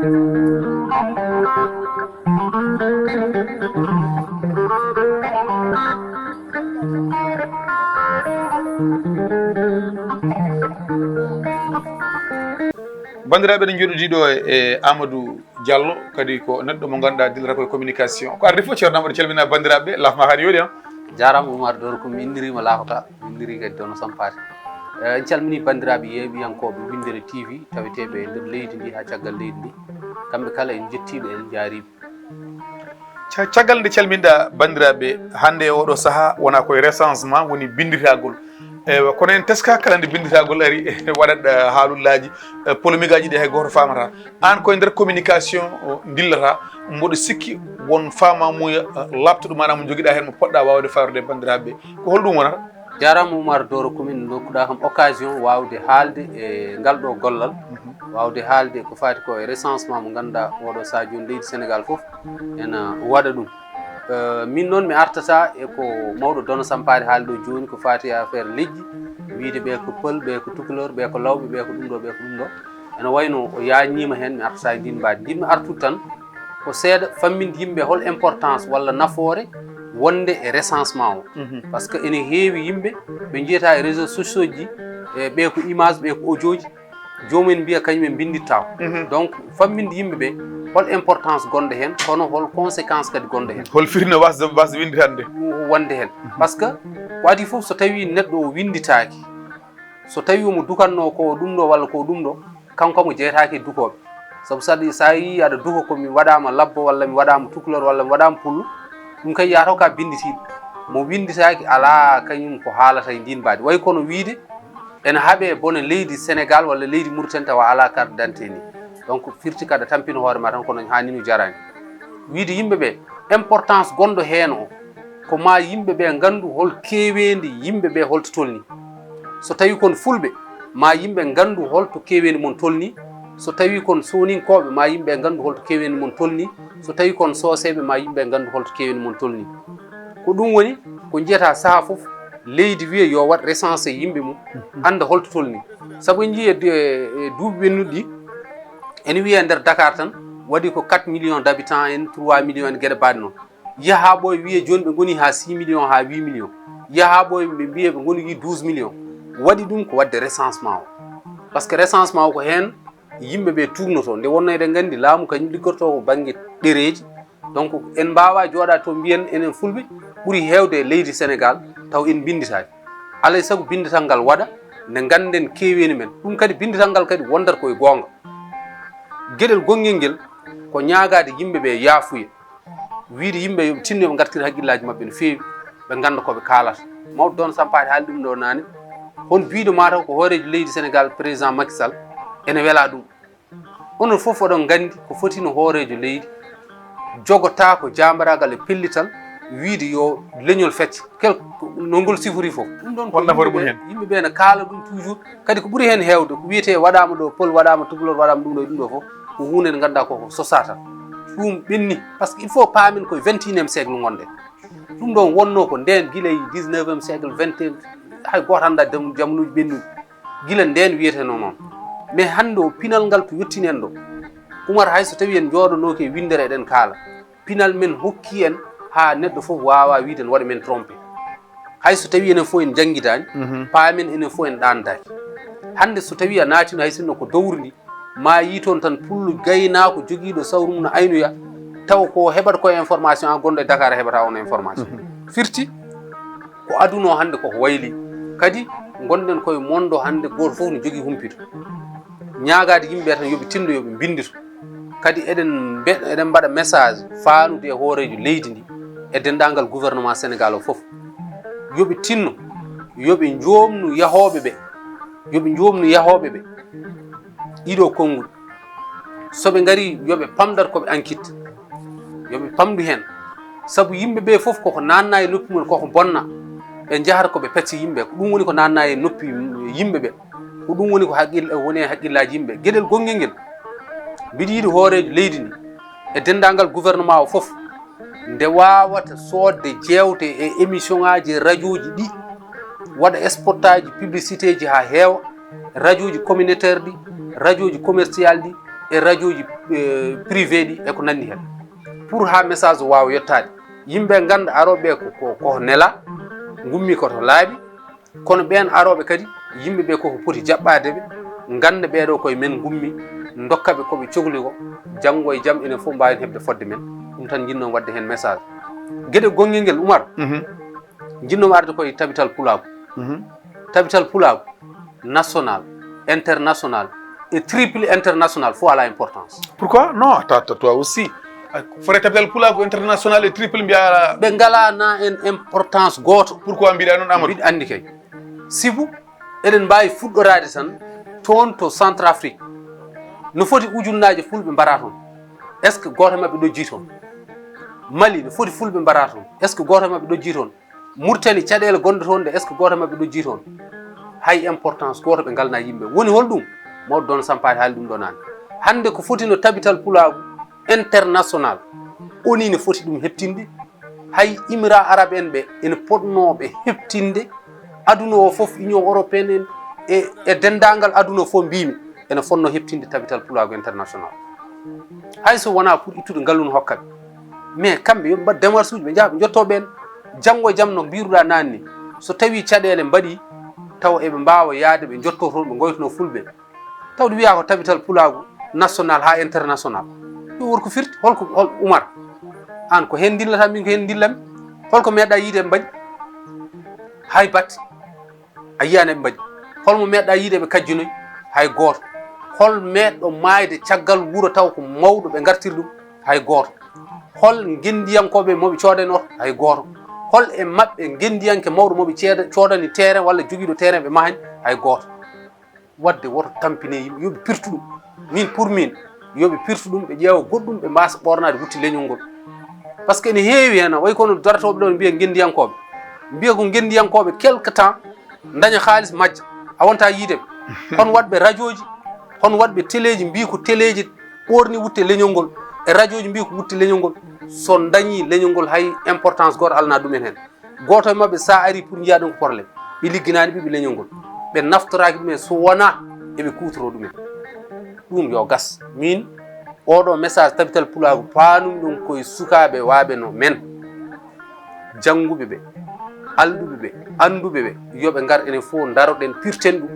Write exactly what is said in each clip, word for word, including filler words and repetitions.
Banndiraaɓe, eɗen njooɗodii ɗo e Amadou Diallo, kadi ko neɗɗo mo ngannduɗaa dillata koye communication. Ko arde fof, ceerno Amadou, calmina banndiraaɓe, laafma haa yooɗi, ah. Jaaraama, Oumar Doro, ko mi inniriima laafata, mi inniri kadi Dono Sampaate. Eh, en calminii banndiraaɓe yeeɓiyankooɓe Winndere T V, taweteeɓe e nder leydi ndi haa caggal leydi ndi. Kamɓe kala en njettii ɓe, en njaariima. Ca-, caggal nde calminɗa banndiraaɓe, hannde e oɗo sahaa wona koye recensement woni binnditagol. Eywa, kono en teska kala nde binnditagol ari, waɗat, eh, haalullaaji, eh, polémique aji ɗi hay gooto faamata. Aan koye nder communication, o, ndillata, mboɗo sikki won faamamuya, eh, laaɓtuɗo, maanaam mo njogiɗa heen mo poɗɗa waawde fayrude e banndiraaɓe. Ko holɗum wonata? Jaaraama Oumar Doro, ko min ndokkuɗaa kam occasion waawde haalde e ngal ɗo gollal, waawde haalde ko faati ko e recensement mo ngannduɗaa oɗo sahaa jooni leydi Sénégal fof ena waɗa ɗum. Eh, min noon mi artata e ko mawɗo Dono Sampaate haali ɗo jooni ko faati e affaire leƴƴi, wiyde ɓe ko Pël, ɓe ko Tukulor, ɓe ko Lawɓe, ɓe ko ɗum ɗo, ɓe ko ɗum ɗo. Ene wayno o yaajniima heen, mi artata e ndiin mbaadi. Njiɗmi artude tan ko seeɗa famminde yimɓe hol importance walla nafoore wonde e recensement o. Mhm. Par ce que ene heewi yimɓe ɓe njiyata e réseaux sociaux ji, e ɓe ko image, ɓe ko audio ji, joomum en mbiya kañum en mbinndittaako. Mhm. Donc, famminde yimɓe ɓe hol importance gonɗo heen, kono hol conséquence kadi gonɗo heen. Hol firnde wasde, wasde winnditande? Wonde heen. Mhm. Par ce que ko adii fof, so tawii neɗɗo o winnditaaki, so tawii omo dukatnoo ko ɗum ɗo walla ko ɗum ɗo, kanko kam o jeyetaake e dukooɓe. Sabu so aɗa, so a yii aɗa duka ko mi waɗaama labbo walla mi waɗaama tukulor walla mi waɗaama pullo, ɗum kay yahata ko ka binnditiiɗo. Mo winnditaaki alaa kañum ko haalata e ndiin mbaadi. Way kono wiyde ene haɓee bone leydi Sénégal walla leydi Mauritanie tawa alaa carte d'identité ni. Donc firti ko aɗa tampina hoore ma tan kono haanino jaraani. Wiyde yimɓe ɓe importance gonɗo heen o, ko ma yimɓe ɓe nganndu hol keeweendi yimɓe ɓe holto tolni. So tawii kon Fulɓe, ma yimɓe nganndu holto keeweendi mon tolni. So tawii kon Sooninkooɓe, ma yimɓe nganndu holto keeweendi mon tolni. So tawii kon Sooseeɓe, ma yimɓe nganndu holto keeweendi mon tolni. Ko ɗum woni ko njiyata sahaa fof, leydi wiya yo waɗ recensé yimɓe mum, annda holto tolni. Sabu en njiyii e du-, e duuɓi ɓennuɗi ɗi, ene wiyee nder Dakar tan waɗi ko quatre millions d'habitants en, trois millions en, geɗe mbaɗe noon. Yaha ɓooya wiyee jooni ɓe ngoni haa six millions, haa huit millions. Yaha ɓooya ɓe mbiyee ɓe ngoni douze millions. Waɗi ɗum ko waɗde recensement o. Par ce que recensement o ko heen yimɓe ɓe tuugnotoo. Nde wonnoo eɗen nganndi laamu kañum liggotoo ko bannge ɗereeji. Donc en mbaawaa jooɗaade to mbiyen enen Fulɓe ɓuri heewde e leydi Sénégal taw en mbinnditaaki. Alaa e sago binndital ngal waɗa nde ngannden keeweendi men. Ɗum kadi binndital ngal kadi wondata ko e goonga. Geɗel gonngel ngel ko ñaagaade yimɓe ɓe yaafuya. Wiyde yimɓe yo ɓe tinno yo ɓe ngartir hakkillaaji maɓɓe no feewi, ɓe ngannda ko ɓe kaalata. Mawɗo Dono Sampaate haali ɗum ɗo naane. Hol biiɗo mataw ko hooreejo leydi Sénégal, président Macky Sall, ene welaa ɗum? Onon fof oɗon nganndi ko foti no hooreejo leydi jogata ko jaambaraagal e pellital, wiyde yo leñol fecce. Kel no ngol sifori fof. Ɗum ɗoon ko hol nafoore mum heen? Yimɓe ɓe ne kaala ɗum toujours. Kadi ko ɓuri heen heewde ko wiyetee waɗaama ɗo Pël, waɗaama Tukulor, waɗaama ɗum ɗo e ɗum ɗo fof, ko huunde nde ngannduɗaa ko ko sosaa tan. Ɗum ɓenni, par ce que il faut paamen koye vingt et unième siècle ngonɗen. Ɗum ɗoon wonnoo ko ndeen gila e dix-neuvième siècle, vingt et un, hay gooto anndaa dem-, jamanuuji ɓennuɗi. Gila ndeen wiyetenoo noon. Mais hannde o pinal ngal to yottini en ɗo. Umar, hay so tawii en njooɗonooki e winndere eɗen kaala, pinal men hokki en haa neɗɗo fof waawaa wiyde ene waɗa men trompé. Hay so tawii enen fof en njanngidaani, mhm, paamen enen fof en ɗaandaaki. Hannde so tawii a naatino hay sinno ko dowri ndi, ma yii toon tan pullo gaynaako jogiiɗo sawru mum no aynoya, taw ko heɓata ko e information, an gonɗo e Dakar a heɓata on information. Mhm. Firti ko aduna o hannde koko wayli. Kadi ngonɗen koye monde hannde gooto fof no jogii humpito. Ñaagaade yimɓe tan yo ɓe tinno yo ɓe mbinndito. Kadi eɗen mbe-, eɗen mbaɗa message faanude e hooreejo leydi ndi e denndaangal gouvernement Sénégal o fof. Yo ɓe tinno, yo ɓe njoomnu yahooɓe ɓe, yo ɓe njoomnu yahooɓe ɓe ɗiɗo konnguɗi. So ɓe ngarii, yo ɓe pamɗat ko ɓe enquête, yo ɓe pamɗu heen. Sabu yimɓe ɓe fof koko naatna e noppi mum, koko bonna, ɓe njahata ko ɓe pecca yimɓe. Ko ɗum woni ko naatna e noppi yimɓe ɓe. Ko ɗum woni ko haqqil-, woni e haqqillaaji yimɓe. Geɗel gonngel ngel, mbiɗa yiɗi hooreejo leydi ndi e denndaangal gouvernement o fof, nde waawata soodde jeewte e émission ŋaaji e rajooji ɗi, waɗa spot aaji, publicité ji haa heewa, rajooji communautaire ɗi, rajooji commercial ɗi, e rajooji eh, privé ɗi e ko nanndi heen, pour haa message o waawa yettaade. Yimɓe ngannda arooɓe ɓe ko, ko, ko nela, ngummi ko to laaɓi, kono ɓeen arooɓe kadi, yimɓe ɓe koko poti jaɓɓaade ɓe, ngannda ɓeeɗo koye men ngummi, ndokka ɓe ko ɓe cohli ko, janngo e jam enen fof mbaawen heɓde fodde men. Ɗum tan njinnoo waɗde heen message. Geɗe gonngel ngel, Umar, Mhm. njinnoo arde koye tabital pulaagu. Mhm. Tabital pulaagu, national, international, e triple international, fof alaa importance. Pourquoi? Non, attends, attends, toi aussi. Ah, fore tabital pulaagu international e triple mbiya. Ɓe ngalaa na en importance gooto. Pourquoi mbiɗa noon, Amadou? Mbiɗa anndi kay. Sibu eɗen mbaawi fuɗɗoraade tan toon to Centrafrique. No foti ujunnaaje fulɓe mbaraa toon. Est-ce que gooto e maɓɓe ɗojjii toon? Mali, no foti fulɓe mbaraa toon? Est-ce que gooto e maɓɓe ɗojjii toon? Murtani, caɗeele gonɗe toon ɗe, est-ce que gooto e maɓɓe ɗojjii toon? Hay importance gooto ɓe ngalnaa yimɓe. Woni hol ɗum? Mawɗo Don Sampaari haali ɗum ɗo naane. Hannde ko foti no tabital pulaagu international, O N U ne foti ɗum heɓtinde. Hay Émirats arabes en ɓe ene potnoo ɓe heɓtinde aduna o fof, Union européenne en e, e denndaangal aduna o fof, mbiimi ene fotnoo heɓtinde tabital pulaagu international. Hay so wonaa pour ittude ngallu no hokka ɓe. Mais kamɓe yo ɓe mbaɗ démarche uji, ɓe njaha ɓe njottoo ɓeen. Janngo e jam no mbiiruɗaa naane ni, so tawii caɗeele mbaɗii tawa eɓe mbaawa yahde ɓe njottoo toon, ɓe ngoytonoo fulɓe. Tawde wiyaa ko tabital pulaagu national haa international. Ɗum woni ko firti, holko, hol Umar? Aan ko heen ndillata, min ko heen ndillanmi. Holko meeɗɗaa yiide ɓe mbaɗi? Hay batte. A yiyaani ɓe mbaɗi. Holmo meeɗɗaa yiide ɓe kajjinoyi? Hay gooto. Hol meeɗɗo maayde caggal wuro taw ko mawɗo ɓe ngartiri ɗum? Hay gooto. Hol ngenndiyankooɓe mo ɓe coodani oto? Hay gooto. Hol e maɓɓe ngenndiyanke mawɗo mo ɓe ceeda-, coodani terrain walla jogiiɗo terrain ɓe mahani? Hay gooto. Waɗde woto tampine yimɓe, yo ɓe pirtu ɗum. Min, pour min, yo ɓe pirtu ɗum, ɓe ƴeewa goɗɗum, ɓe mbaasa ɓoornaade wutte leñol ngol. Par ce que ene heewi heen, way kono daratooɓe ɗo mbiya ngenndiyankooɓe. Mbiya ko ngenndiyankooɓe quelque temps, ndaña haalis majja, a wonta yiide ɓe. Hol waɗɓe rajooji, hol waɗɓe teleeji, mbiya ko teleeji ɓoorni wutte leñol ngol, e rajooji mbiya ko wutte leñol ngol. So ndañi leñol ngol, hay importance gooto alana ɗumen heen. Gooto e maɓɓe, so a ari pour njiya ɗum ko problème. Ɓe ligginaani ɓiɓɓe leñol ngol. Ɓe naftoraaki ɗumen so wonaa eɓe kuutoroo ɗumen. Ɗum yo gas. Min, oɗo message tabital pulaagu paanumi ɗum koye sukaaɓe waaɓe no men. Jannguɓe ɓe, alɗuɓe ɓe, annduɓe ɓe, yo ɓe ngar enen fof ndaroɗen pirten ɗum.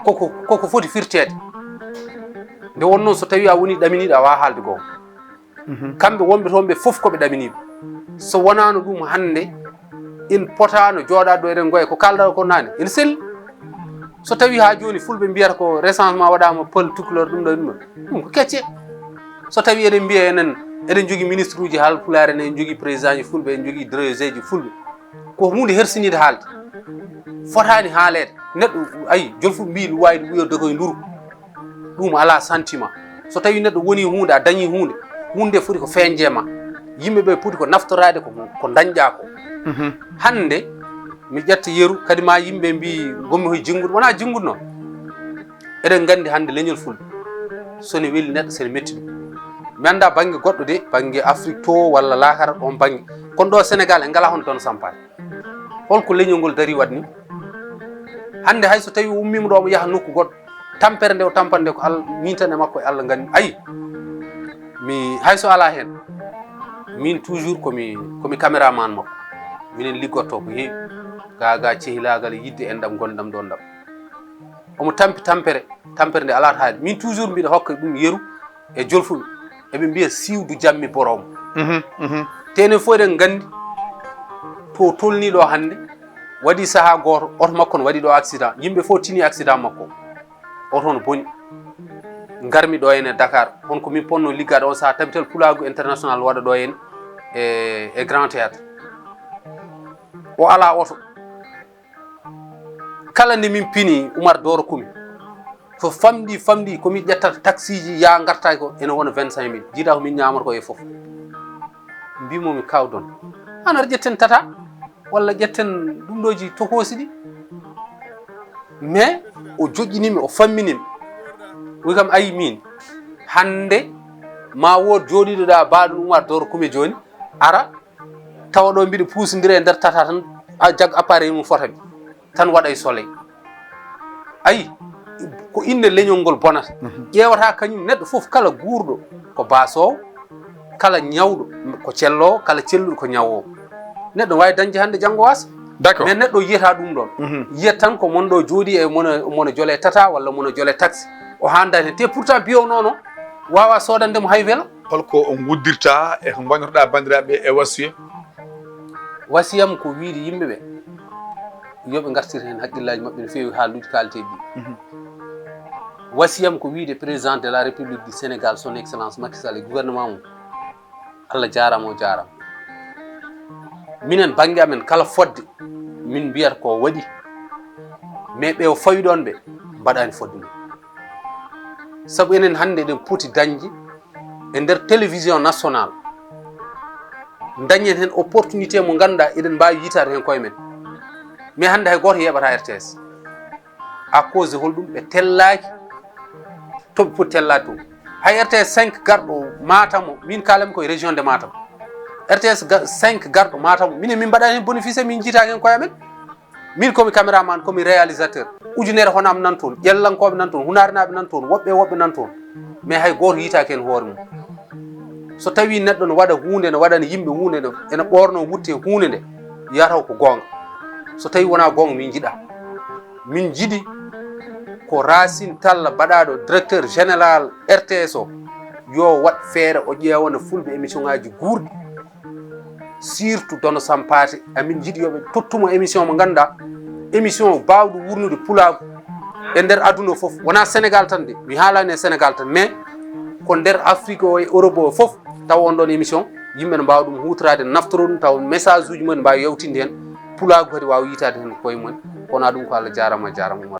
Koko, koko foti firteede. Nde won noon so tawii a woni ɗaminiiɗo a waawaa haalde goonga. Mhm. Kamɓe wonɓe toon ɓe fof ko ɓe ɗaminiiɓe. So wonaano ɗum hannde, en potaano jooɗaade ɗo eɗen ngoya ko kaalɗaa ko naane. Ene selli. So tawii haa jooni fulɓe mbiyata ko recensement waɗaama pël, tukulor, ɗum ɗo, ɗum ɗo. Ɗum ko kecce. So tawii eɗen mbiya enen, eɗen njogii ministre uji haalpulaar, en, eɗen njogii président ji fulɓe, eɗen njogii D G ji fulɓe. Ko huunde hersiniide haalde. Fotaani haaleede. Neɗɗo, ayi, jolfuɓe mbii luwayde ɓuyodde koye nduru. Ɗum alaa sentiment. So tawii neɗɗo wonii huunde, a dañii huunde, huunde nde foti ko feeñde e ma. Yimɓe ɓe poti ko naftoraade ko, ko ndañɗaa ko. Mhm. Hannde, mi ƴetta yeru, kadi ma yimɓe mbii ngonmi koye jinngude, wonaa jinngude noon. Eɗen nganndi hannde leñol fulɓe, so ne weli neɗɗo, so ne metti ɗum. Mi anndaa bannge goɗɗo de, bannge Afrik to walla laakara, oon bannge. Kono ɗo Senegaal en ngalaa hono Don Sampaari. Holko leñol ngol darii waɗ ni? Hannde hay so tawii o ummiima ɗo, omo yaha nokku goɗɗo, tampere nde o tampata nde ko Alla, min tan e makko e Alla nganndi. Ayi, mi, hay so alaa heen, min toujours ko mi, ko mi caméraman makko. Minen liggotto ko heewi. Gaa gaa cehilaagal e yiɗde enɗam ngonɗam ɗoon ɗam. Omo tampi tampere, tampere nde alaa to haali. Min toujours mbiɗa hokka ɗum yeru e jolfuɓe. Eɓe mbiya siwdu jammi borom. Mhm, mhm. Te enen fof eɗen nganndi to tolnii ɗo hannde, waɗi sahaa gooto, oto makko no waɗi ɗo accident. Yimɓe fof tini accident makko. Oto no boni. Ngarmi ɗo heen e Dakar. Hono ko min potnoo liggaade on sahaa, tabital pulaagu international waɗa ɗo heen e, e Grand Théâtre. O alaa oto. Kala nde min pini Umar Dooro Kumi, so famɗi, famɗi, ko mi ƴettata taksiiji, yaa ngarta ko ene wona vingt-cinq mille. Jiidaa ko min ñaamata ko e fof. Mbimo mi, kaw Don, an aɗa ƴetten tata, walla ƴetten ɗum ɗooji tokoosi ɗi. Mais o joƴƴinimi, o famminimi. Wi kam, ayi min, hannde ma wood jooɗiiɗo ɗa baaɗo Umar Dooro Kumi jooni, ara, tawa ɗo mbiɗa puusindira e nder tata tan, a jag appareil mum fota mi, tan waɗa e soleil. Ayi, Ko innde leñol ngol bonata. Ƴeewata kañum neɗɗo fof, kala guurɗo ko baasoowo, kala ñawɗo ko celloowo, kala celluɗo ko ñawoowo. Neɗɗo waawi dañde hannde janngo waasa. D'accord. Mais neɗɗo yiyata ɗum ɗoon. Yiyat tan ko mon ɗo jooɗi e mono, mono jole tata walla mono jole taxi. O haandaani heen. Te pourtant biyo noon o waawaa soodande mo hay welo. Holko on nguddirta e ko ngoynotoɗaa banndiraaɓe e wasiya? Wasiyam ko wiide yimɓe ɓe yo ɓe ngartir heen hakkillaaji maɓɓe no feewi haaluuji kaaleteeɗi ɗi. Wasiyam ko wiide président de la République du Sénégal, son excellence Macky Sall e gouvernement mum, Allah jaaraama, o jaaraama. Minen bannge amen kala fodde min mbiyata ko waɗi, mais ɓe o fawi ɗoon ɓe mbaɗaani fodde mum. Sabu enen hannde eɗen poti dañde e nder télévision nationale, dañen heen opportunité mo ngannduɗaa eɗen mbaawi yitaade heen koye men. Mais hannde hay gooto yeeɓataa R T S. À cause de holɗum? Ɓe tellaaki to ɓe poti tellaade to. Hay R T S cinq garɗo Matam o, min kaalanmi koye région de Matam. R T S ga-, cinq garɗo Matam o, minen min mbaɗaani heen bénéficier, min njiitaaki heen koye amen. Min komi caméraman, komi réalisateur. Ujunere hono am nan toon, Ƴellankooɓe nan toon, Hunaarenaaɓe nan toon, woɓɓe e woɓɓe nan toon. Mais hay gooto yitaaki heen hoore mum. So tawii neɗɗo no waɗa huunde, no waɗana yimɓe huunde, no ena ɓoornoo wutte huunde nde, yataw ko goonga. So tawii wonaa goonga, min njiɗaa. Min njiɗi ko Racine Talla baɗaaɗo directeur général R T S o, yo waɗ feere o ƴeewana fulɓe émission ngaaji guurɗi. Surtout Dono Sampaate, amin njiɗi yo ɓe tottu mo émission mo ngannduɗaa, émission baawɗo wuurnude pulaagu e nder aduna o fof. Wonaa Sénégal tan de, mi haalaani e Sénégal tan, mais ko nder Afrique o e Europe o fof, tawa on ɗoon émission, yimɓe ne mbaawa ɗum huutoraade, naftoro ɗum, tawa message uji mum ne mbaawi yawtinde heen, pulaagu kadi waawa yitaade heen koye mum. Kono ɗum ko Allah jaaraama, jaaraama Umar.